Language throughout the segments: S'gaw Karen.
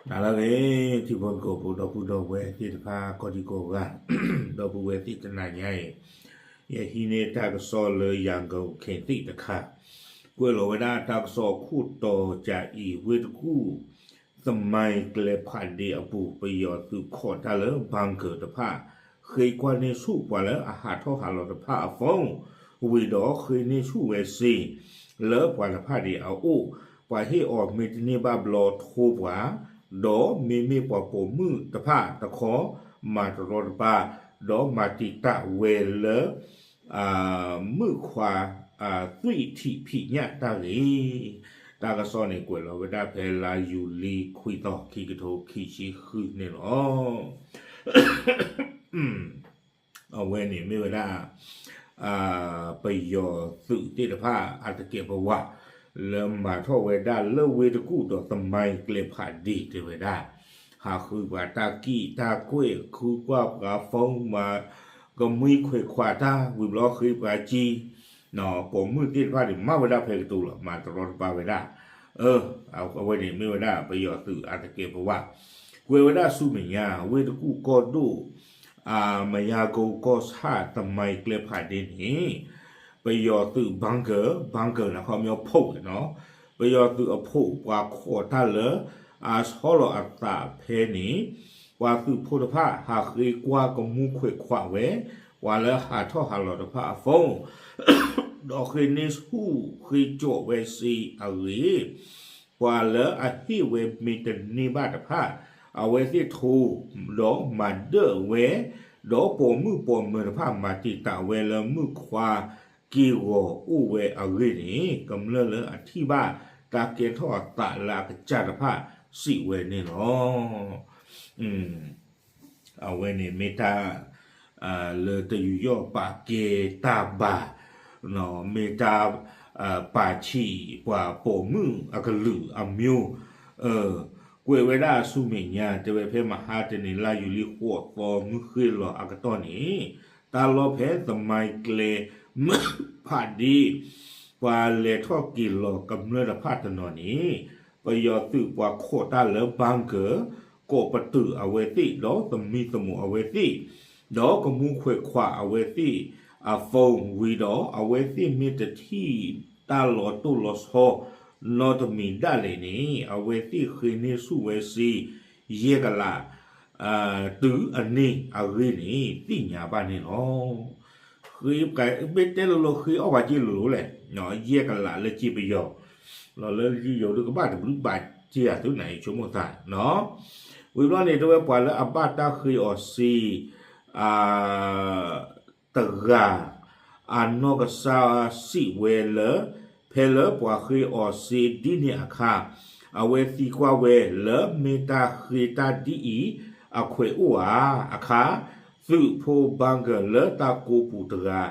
နလၢဂ့ၤ ထံဖိကီၢ်ဖိ ဒီပုၢ်ဒီဝဲၢ်သ့ၣ်တဖၣ် ကိးဒံကိးဂၤ, ဒီပုၢ်ဝဲၢ်သ့ၣ်တနၤညါအံၤ, ယဟံးန့ၢ်တၢ်ကစီၣ်လၢယၤကခ့ၣ်သ့ၣ်တခါ, ကွဲးလီၤဝဲဒၣ်တၢ်ကစီၣ်ခိၣ်တီကၠၤအံၤ ဝ့ၢ်တကူၣ် သမိုင်းကျဲဖးဒ့အပူၤ ပယီၤသုးခိးတၢ်လၢ bunker တဖၣ် ဃ့ကွၢ်န့ၢ်ဆူၣ်ပှၤလၢအဟးထီၣ်ဟးလီၤတဖၣ်အ phone ဝံၤဒီးဃ့န့ၢ်ဆူၣ်ဝဲစ့ လၢပှၤတဖၣ်ဒံးအအိၣ်, ပှၤဟ့ၣ်အီၤမ့ၢ်တန့ၢ်ဘၣ်ဘျီထိပှၤ, ဒီးမ့မ့ၢ်ပှၤပိာ်မုၣ်တဖၣ်တခီ မၤတရီတပါ, ဒီးမၤတံာ်တာ်ဝဲလၢ မုၣ်ခွါ သွံၣ်ထံးဖံးညၣ်တၢ်ဂ့ၢ်, တၢ်ကစီၣ်န့ၣ်ကွဲးလီၤဝဲဒၣ်ဖဲလါယူၤလံခွံသီ ခံကထိခံဆံဃုန့ၣ်လီၤ. အဝဲန့ၣ်မ့ၢ်ဝဲဒၣ် ပယီၤသုးသ့ၣ်တဖၣ်အသကဲးပဝး လၢမၤထီၣ်ဝဲဒၣ်လၢဝ့ၢ်တကူၣ်ဒီး သမိုင်းကျဲဖးဒ့ တဲဝဲဒၣ်, ဟးဃုပှၤတၢ်ကံၣ်တၢ်ကွဲၣ် ဃုကွၢ်ပှၤ phone မၤကမှံခွဲးခွးတၢ် ဝံၤဘျီဃ့ပှၤစ့, ပိာ်မုၣ်သ့ၣ်တဖၣ်န့ၣ် မၤဝဲဒၣ်ဖဲကတိၤလီၤ မၤတရီတပါဝဲဒၣ် အဝဲန့ၣ်မ့ၢ်ဝဲဒၣ်ပယီၤသုးအသကဲးပဝး, ကွဲးဝဲဒၣ်ဆူမဲာ်ညါ ဝ့ၢ်တကူၣ်ကီၢ်ဒိၣ် မယါကိကီၢ်ဆၣ် သမိုင်းကျဲဖးဒ့န့ၣ် ပယီၤသုး bunker, bunker န့ၣ် ခီပညီဖီၣ်ဝဲနီၤ, ပယီၤသုးအဖီၣ်ပှၤခိးတၢ်လၢ အဆီလီၤအသးဖဲန့ၣ်, ပှၤသုးဖိတဖၣ်ဟးဃ့ကွၢ်ကမူခွဲးခွးဝဲ ပှၤလၢဟးထီၣ်ဟးလီၤတဖၣ်အ phone ဒီးဃ့န့ၢ်ဆူၣ်ဃ့ကၠီးဝဲစ့အဂ့ၢ် ပှၤလၢအဟ့ၣ်ဝဲမ့ၢ်တန့ၢ်ဘၣ်တဖၣ် အဝဲသ့ၣ်ထိ ဒီးမၤဒၢၣ်ဝဲ, ဒီးပိာ်မုၣ်ပိာ်မၢၤတဖၣ်မၤတံာ်တာ်ဝဲလၢမုၣ်ခွါက့ၢ်ဂီၤအိၣ်ဝဲအဂ့ၢ်န့ၣ် ကမျၢၢ်လၢအထံၣ်ဘၣ်တၢ်ကဲထီၣ်အသးလၢအကစၢ်တဖၣ်စံးဝဲန့ၣ်လီၤ. အဝဲန့ၣ်မ့ၢ်တၢ် လၢတယူးယီၣ်ပာ်ကဲတၢ်ဘၣ်, မ့ၢ်တၢ် ပာ်ဆံးပှၤပိာ်မုၣ်အကလုာ်အမျိုး, ကွဲးဝဲဒၣ်ဆူမဲာ်ညါ တဲဝဲဖဲမဟါတနံၤ လါယူၤလံဃိးသီမုၢ်ဃ့လီၤအကတီၢ်န့ၣ်, တၢ်လီၢ်ဖဲသမိုင်းကျဲ ဖးဒ့ ပှၤလဲၤထီၣ်က့ၤလီၤကမျၢၢ်တဖၣ်တနီၤန့ၣ် ပယီၤသုးပှၤခိးတၢ်လၢ bunker ကိးပတုာ်အဝဲသ့ၣ် ဒီးသမံသမိးအဝဲသ့ၣ်, ဒီးကမူခွဲးခွးအဝဲသ့ၣ်အ phone ဝံၤဒီး အဝဲသ့ၣ်မ့ၢ်တထံၣ်တၢ်လီၤတိၢ်လီၤဆီ နီတမံၤဒၣ်လဲာ်န့ၣ် အဝဲသ့ၣ်ဃ့န့ၢ်ဆူၣ်ဝဲစ့ ယဲၢ်ကလး တုၤအန့ၢ်အဂ့ၢ်န့ၣ် သ့ၣ်ညါဘၣ်န့ၣ်လီၤ. ဃ့ မ့ၢ်တဲလိၤလိၤဃ့အီၣ်ပှၤစ့လိၤလိၤလဲၣ်, ယဲၢ်ကလးလၢစ့ပယီၤ, လီၤလၢယိၤဒုကဘၣ်တဘျုးဘၣ်စ့ဧါ သုန့ၣ် ယဆိကမိၣ်သး, ဝံၤဘျီန့ၣ် တဲဝဲပှၤလၢအဘၣ်တၢ်ဃ့အီၤစ့ တဂၤ အနီၢ်ကစၢ်စံးဝဲလၢ ဖဲလၢပှၤဃ့အီၤစ့ဒ်န့ၣ်အခါ, အဝဲသံကွၢ်ဝဲလၢမ့ၢ်တၢ်ဃ့တၢ်ဒ်အံၤ အခွဲးအိၣ်ဧါ, အခါ သုးဖိ bunker လၢတၢ်ကိးပူၤတဂၤ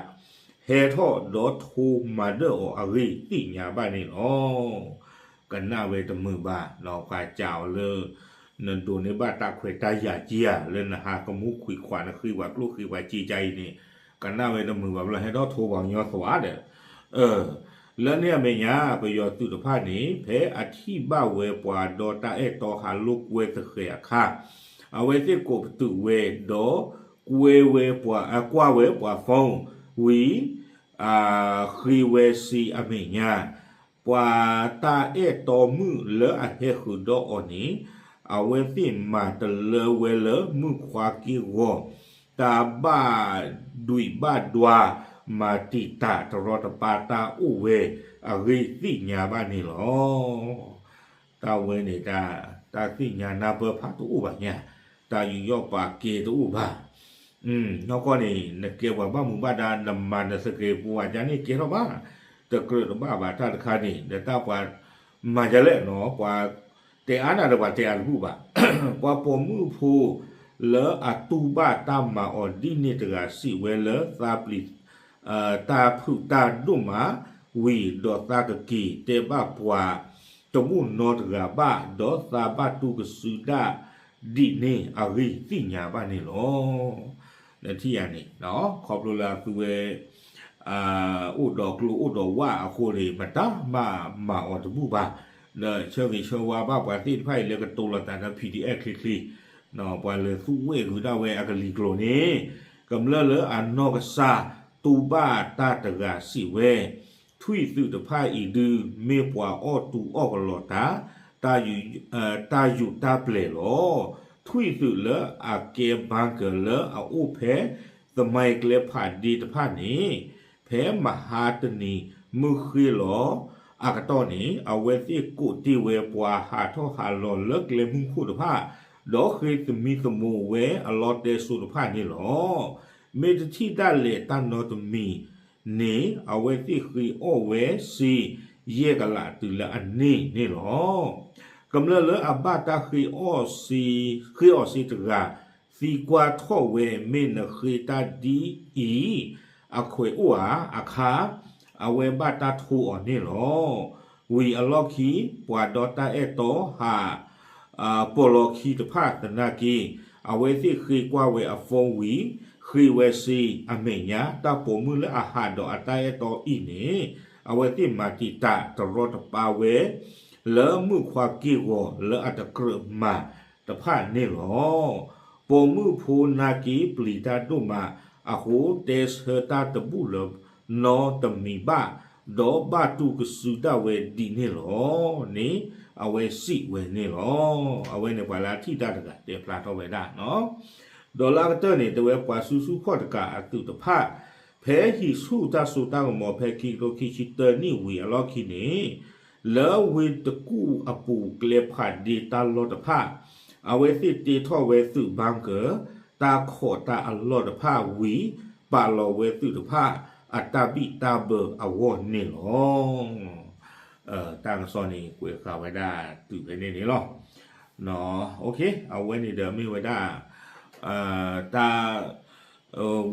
ဟဲထီၣ်ဒီးထိမၤဒၢၣ်အီၤအဂ့ၢ်သ့ၣ်ညါဘၣ်န့ၣ်လီၤ. ကနၣ်ဝဲတမုာ်ဘၣ်, ပှၤစံးအီၤလၢ နဒိးန့ၢ်ဘၣ်တၢ်ခွဲးတၢ်ယာ်က့ဧါ လၢနဟးကမူခွဲးခွး နဃ့ပှၤကျိၣ်ဃ့ပှၤစ့ကါအံၤန့ၣ်, ကနၣ်ဝဲတမုာ်ဘၣ်ဘျီ ဟဲထီၣ်ထိပှၤကညီသွါဒီး လၢန့ၣ်အမဲာ်ညါ ပယီၤသုးတဖၣ်န့ၣ် ဖဲအထံၣ်ဘၣ်ဝဲပှၤဒီးတၢ်အဲၣ်တီဟးလိာ်ကွဲသဃဲးအခါ, အဝဲသ့ၣ်ကိးပတုာ်ဝဲဒီး ကွဲဝဲပှၤ ကွၢ်ဝဲပှၤ phone ဝံၤ ဃ့ဝဲစ့အမဲာ်ညါ, ပှၤတၢ်အဲၣ်တီမုၣ်လၢအဟဲဃုာ်ဒီးအီၤန့ၣ် အဝဲသ့ၣ်မၤတလၢဝဲလၢမုၣ်ခွါက့ၢ်ဂီၤ တၢ်ဘၣ်ဒွံးဘၣ်ဒွါ မၤတံာ်တာ်တရီတပါတၢ်အိၣ်ဝဲအဂ့ၢ်သ့ၣ်ညါဘၣ်န့ၣ်လီၤ. တၢ်ဝဲန့ၣ် တၢ်သ့ၣ်ညါနၢ်ပၢၢ်ဖးတအိၣ်ဘၣ်ညါ, တၢ်ယူးယီၣ်ပာ်ကဲတအိၣ်ဘၣ်. နီၢ်ကီၢ်န့ၣ် နကဲပှၤဘၣ်မူဘၣ်ဒါ နမၤနသကဲးပဝးဒ်န့ၣ်ကဲထီၣ်ဘၣ်, တကြၢးတဘၣ်ဘၣ်တၢ်တခါန့ၣ် ဒီးတၢ်ပှၤမၤဒ်လဲၣ်နီၤ ပှၤတဲအါနၤဒီးပှၤတဲအါတဘူၣ်ဘၣ်. ပှၤပိာ်မုၣ်ဖိ လၢအတူၢ်ဘၣ်တၢ်မၤအီၤဒ်န့ၣ်တဂၤစံးဝဲလၢ သးပျံၤ တၢ်ဖုးတၢ်ဒိၣ်မး ဝံၤဒီးသးကက့ၤတဲဘၣ်ပှၤ တဘူၣ်နီတဂၤဘၣ် ဒီးသးဘၣ်တူၢ်ကစုဒၣ်ဒ်န့ၣ်အဂ့ၢ်သ့ၣ်ညါဘၣ်န့ၣ်လီၤ. နထံၣ်ယၤန့ၣ် ခီဖျိလၢအသုဝဲ အိၣ်ဒီးကျိအိၣ်ဒီးဝၣ်အဃိန့ၣ် မတၤမၤမၤအီၤတဘူၣ်ဘၣ်. ဒီးဆၢဂ့ၤဆၢဝါဘၣ်ပှၤသ့ၣ်တဖၣ်အံၤလၢကတိၤလီၤသးဒီး PDF ချ့ချ့, ပှၤလဲၤသူဝဲၢ်ဂုၤဒၣ်ဝဲအကလံၤကျိၤန့ၣ်, ကမျၢၢ်လၢအနီၢ်ကစၢ် တူၢ်ဘၣ်တၢ်တဂၤစံးဝဲ, ထွံၣ်သုးတဖၣ်အံၤဒုး မ့ၢ်ပှၤအီၣ်တူအီၣ်ကလီၤတၢ် တၢ်ယူးတၢ်ပျဲၤလီၤ. ထွံၣ်သုးလၢအကဲဘါကၢၤလၢအအိၣ်ဖဲ သမိုင်းကျဲဖးဒ့တဖၣ်န့ၣ်, ဖဲမဟါတနံၤမုၢ်ဃ့လီၤအကတီၢ်န့ၣ် အဝဲသ့ၣ်ကိးတ့ၢ်ဝဲပှၤဟးထီၣ်ဟးလီၤလၢကျဲမုၢ်ခိၣ်တဖၣ်, ဒီးဃ့သမံသမိးဝဲအလီတဲစိတဖၣ်န့ၣ်လီၤ. မ့ၢ်တထံၣ်ဒၣ်လဲာ်တၢ်နီတမံၤန့ၣ် အဝဲသ့ၣ်ဃ့အီၣ်ဝဲစ့ ယဲၢ်ကလးတုၤလၢအန့ၢ်န့ၣ်လီၤ. ကမျၢၢ်လၢအဘၣ်တၢ်ဃ့အီၣ်စ့, ဃ့အီၣ်စ့တဂၤ သံကွၢ်ထီၣ်ဝဲ မ့ၢ်နဃ့တၢ်ဒ်အံၤ အခွဲးအိၣ်ဧါအခါ, အဝဲဘၣ်တၢ်ထိအီၤန့ၣ်လီၤ. ဝံၤအလီၢ်ခံ ပှၤဒီးတၢ်အဲၣ်တီဟး ပီၢ်လီၤခံတဖၣ်သနာ်က့, အဝဲသ့ၣ်ဃ့ကွၢ်ဝဲအ phone ဝံၤ ဃ့ဝဲစ့အမဲာ်ညါ တၢ်ပိာ်မုၣ်လၢအဟးဒီးအတၢ်အဲၣ်တီအံၤန့ၣ်, အဝဲသ့ၣ်မၤတံာ်တာ်တရီတပါဝဲ လၢမုၣ်ခွါက့ၢ်ဂီၤလၢအတကြၢးမၤတဖၣ်န့ၣ်လီၤ. ပိာ်မုၣ်ဖိနာ်က့ပျံၤတၢ်ဒိၣ်မးအဃိ တဲဆၢတၢ်တဘူၣ်လၢၤနီတမံၤဘၣ်, ဒီးဘၣ်တူၢ်ကစုဒၣ်ဝဲဒ်န့ၣ်လီၤန့ၣ် အဝဲစံးဝဲန့ၣ်လီၤ. အဝဲန့ၣ်ပှၤလၢအထံၣ်တၢ်တဂၤတဲဖျါထီၣ်ဝဲဒၣ်နီၤ. ဒီးလၢအကတၢၢ်န့ၣ် တဲဝဲပှၤစုဆူၣ်ခီၣ်တကးအသုးတဖၣ် ဖဲဟံးဆူၣ်တၢ်စိတၢ်ကမီၤဖဲခံကထိခံဆံတၢနံၣ်ဝံၤအလီၢ်ခံန့ၣ်, လၢဝ့ၢ်တကူၣ်အပူၤကျဲဖးဒ့တၢ်လီၢ်တဖၣ်, အဝဲသ့ၣ်တ့ထီၣ်ဝဲသုးဘါကၢၤ တၢ်ခိးတၢ်အလီၢ်တဖၣ်ဝံၤ ပာ်လီၤဝဲသုးတဖၣ်အတၢ်ဘံၣ်တၢ်ဘၢအဂီၢ်န့ၣ်လီၤ. တၢ်ကစီၣ်န့ၣ် ကွဲးဃာ်ဝဲဒၣ်တုၤဖဲန့ၣ်န့ၣ်လီၤ. အဝဲန့ၣ်ဒီးမ့ၢ်ဝဲဒၣ် တၢ်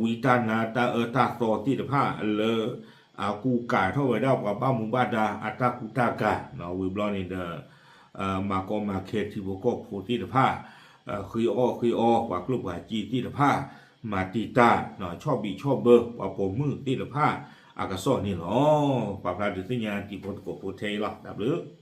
ဝံတၢ်နါတၢ်အၢတၢ်သီသ့ၣ်တဖၣ်လၢ အကူကၤထီၣ်ဝဲဒၣ်ပှၤဘၣ်မူဘၣ်ဒါအတၢ်ကူတၢ်ကၤ, ဝံၤဘျီန့ၣ်ဒီး မၤကီမၤခဲထံဖိကီၢ်ဖိသ့ၣ်တဖၣ်, ဃ့အီၣ်ဃ့အီပှၤကျိၣ်ပှၤစ့သ့ၣ်တဖၣ်, မၤတံာ်တာ် ဆီၣ်ဘံးဆီၣ်ဘၢပှၤပိာ်မုၣ်သ့ၣ်တဖၣ်အကစီၣ်န့ၣ်လီၤ. ပာ်ဖျါဒုးသ့ၣ်ညါတံၤဖိသကိးဖိထဲအံၤလီၤ. တၢ်ဘျုး